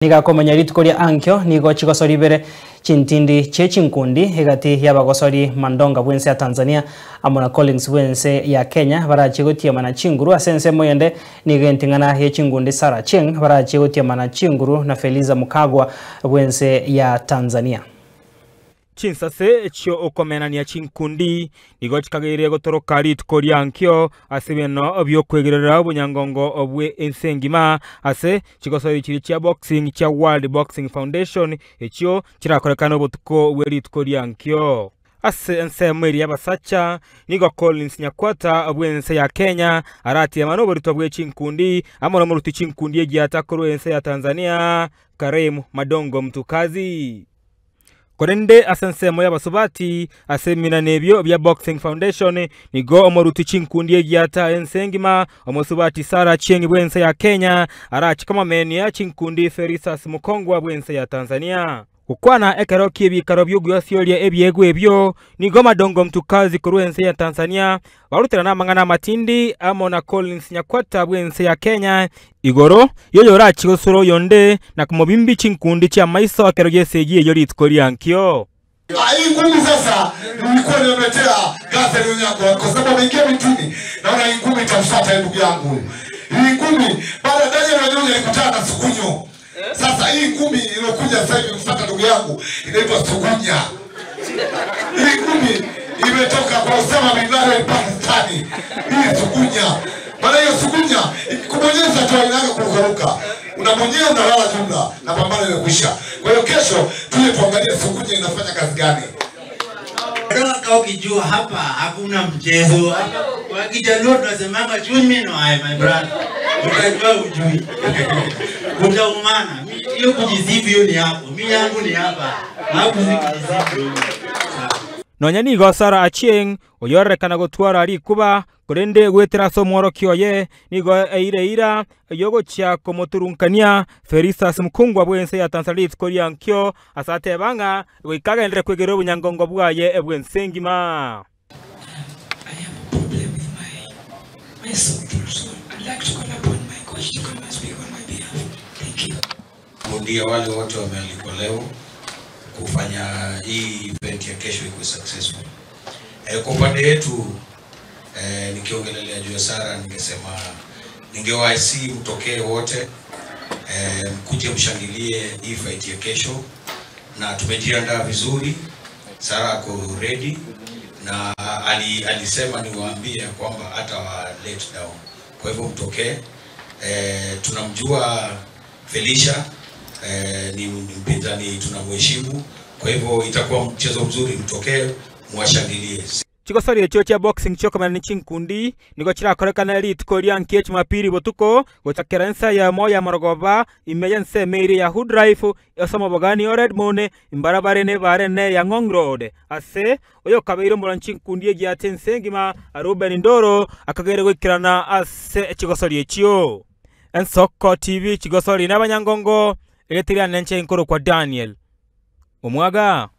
Nigo akomanya rituko ria ankio nigo chigosori ibere chintindi chie chinkundi egati y'abagosori Mandonga bw'ense ya Tanzania amo na Collins bw'ense ya Kenya barachie gotiemana chinguru ase ensemo eyende nigo enting'ana ye chingundi Sarah Achieng barachie gotiemana chinguru na Feliza Mukagwa bw'ense ya Tanzania. Chinsase chi'okomenania chinkundi nigo chikageire gotoroka rituko ria ankio ase ebieno bi'okwegerera obonyangongo bwe ense engima ase chigosori chiria chia boxing chia World Boxing Foundation echio chirakorekane obotuko bwe rituko ria ankio. Ase ensemo eria y'abasacha nigo Collins Nyakwata bw'ense ya Kenya aratiemane oborito bwe chinkundi amo nomoruti chinkundi egiata korwa ense ya Tanzania Karim Madongo Mtukazi. Korende ase ensemo y'abasubati, ase ebiminano ebio bia Boxing Foundation, nigo omoruti chinkundi egiata ense engima, omosubati Sarah Achieng bw'ense ya Kenya, arache komomenia chinkundi Felistus Mukongwa bw'ense ya Tanzania. Gokwana ekero ki'ebiikaro bi'ogoasioria ebiegwa ebio, nigo Madongo Mtukazi korwa ense ya Tanzania baruterana amang'ana amatindi amo na Collins Nyakwata bw'ense ya Kenya igoro y'oyorachie gosura oyonde na komobimbi chinkundi chi'amaiso ekero gi'esegi eyio rituko riankio. Hii ngumi sasa nilikuwa nimemletea Gatheri Onyango kwa sababu ameingia mitini. Naona hii ngumi itamfuata ndugu yangu. Hii ngumi baada ya Daniel Wanyonyi alikutana na Sugunyo. Sasa hii ngumi iliyokuja sasa hivi kufuata ndugu yangu inaitwa Sugunya. Hii ngumi imetoka kwa Osama bin Laden Pakistani. Hii Sugunya. Maana hiyo Sugunya ikikubonyeza tu inaanza kurukaruka. Unabonyeza unalala jumla na pambano imekwisha. Kwa hiyo kesho tuje tuangalie Sugunya inafanya kazi gani. Kama ukijua hapa hakuna mchezo. Hapa kwa Kijaluo tunasemanga chumi no I my brother. Utajua ujui. Utaumana. Hiyo kujisifu hiyo ni hapo. Mimi yangu ni hapa. Hapo si kujisifu. Nonya nigo Sarah Achieng, oyorerekana gotwara rikuba, korende goetera ase omworokia oye, nigo eire eira y'ogochia komoturunkania Felistus Mukungwa bw'ense ya Tanzania rituko ria nkio, ase ateba ng'a goika agenderere kwegerera obonyangongo bwaye bw'ense engima. I have a problem with my, my sore throat, so I'd like to call upon my coach to come and speak on my behalf. Thank you. Ndia wale wote wamealikwa leo kufanya hii event ya kesho ikuwe successful. E, kwa upande yetu e, nikiongelelea juu ya Sara ningesema ningewasi mtokee wote e, mkuje mshangilie hii fight ya kesho, na tumejiandaa vizuri. Sara ako ready na ali, alisema niwaambie ya kwamba hata wa let down. Kwa hivyo mtokee. E, tunamjua Felicia e, ni mpinzani tunamheshimu, kwa hivyo itakuwa mchezo mzuri, mtokee mwashangilie. Chigosori echio chia boxing chiokomena chinkundi nigo chirakorekana rituko ria nkie chumapili botuko gochakera ensa yamo ya morogoba ime ya ensemo eria ya Hood Drive ase omobogani o Redmond imbarabare na ebara ene ya Ngong Road ase oyokabeire omorwani chinkundi egiate ense engima Reuben Ndoro akagere goikerana ase chigosori echio. Ensoko TV chigosori na abanyangongo egetiriane nche nkorokwa Daniel Omwaga.